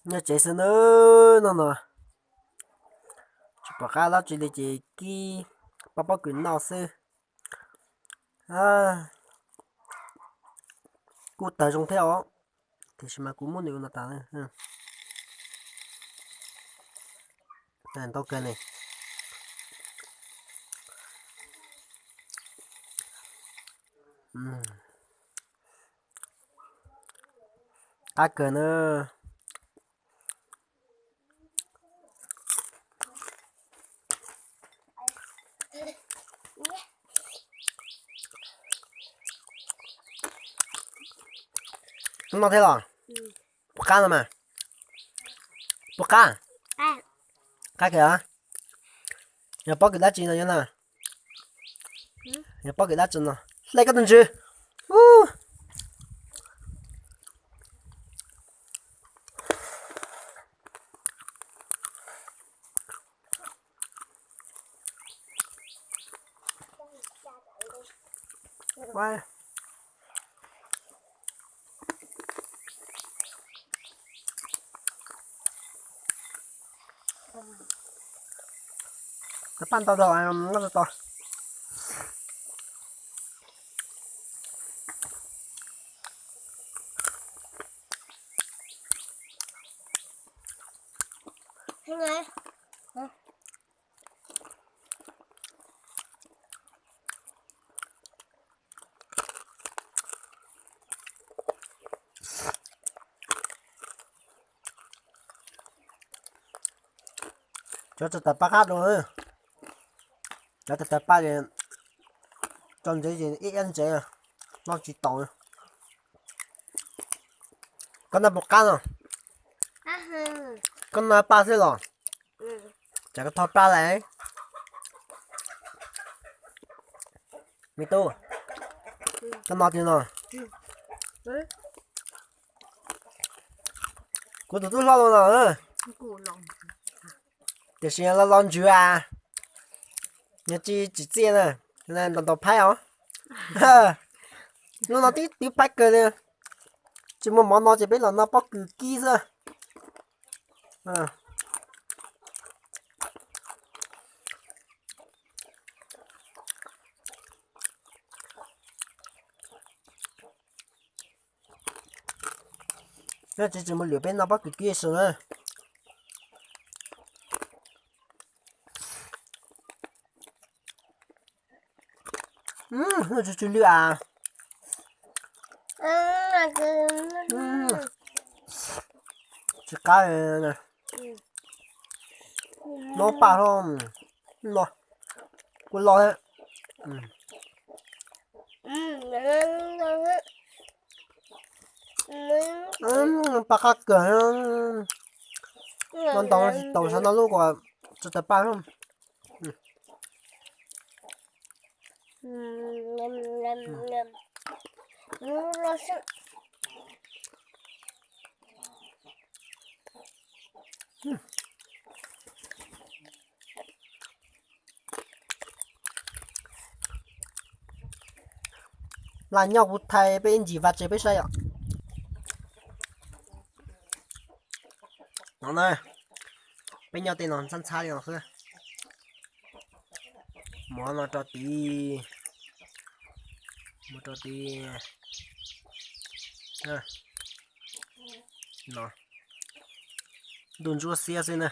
Nyob tsev xwb na, no no. Tsis pom qab dab tsi li ces kib pab pob kws noj xwb. Kuj tawg zoo thiab os, tiam sis mas kuv muab nws ua no tas. Ntau kawg ne. Qab kawg na. Noj thiab los? Puas qab no mas? Puas qab? Qab kawg. Yog pob kws dab tsi no nyob na? Yog pob kws dab tsi no? Hlais koj tus ntsws. Paj ntau rau, noj tau. Cov tawg tawg paj qab dua, cov tawg tawg paj, tso ntsev ces ib iab ntsev, noj tsis taus. Koj noj puas qab no? Koj noj paj xwb los? Tsam koj tho plab lawm. Me tub, koj noj tiag no? Kuv tus tub hlob los no, tiam sis los los ntsws as, yog tsis tsim txiaj na, ntaus ntaus phaib os. Hnub no twb twb phaib kawg li, tsis muaj mov no ces peb los noj pob kws kib xwb. Nyob tsev tsis muaj lwm peb noj pob kws kib su na. Noj tsis tsis lwj as. Tsis qab. Noj paj hlo no, kuj loj thiab. Paj qab kawg, noj ntau tsis tau, xav noj lub kuv tso tawg paj. Lam nyob kuv thaij peb ib ntsis vaj tsev peb saib yom. No na, peb nyob tej no ntxhab ntxhab li no xwb. Muab no rau tid, muab rau tid. No, ntuj ntsuab xiab xwb na.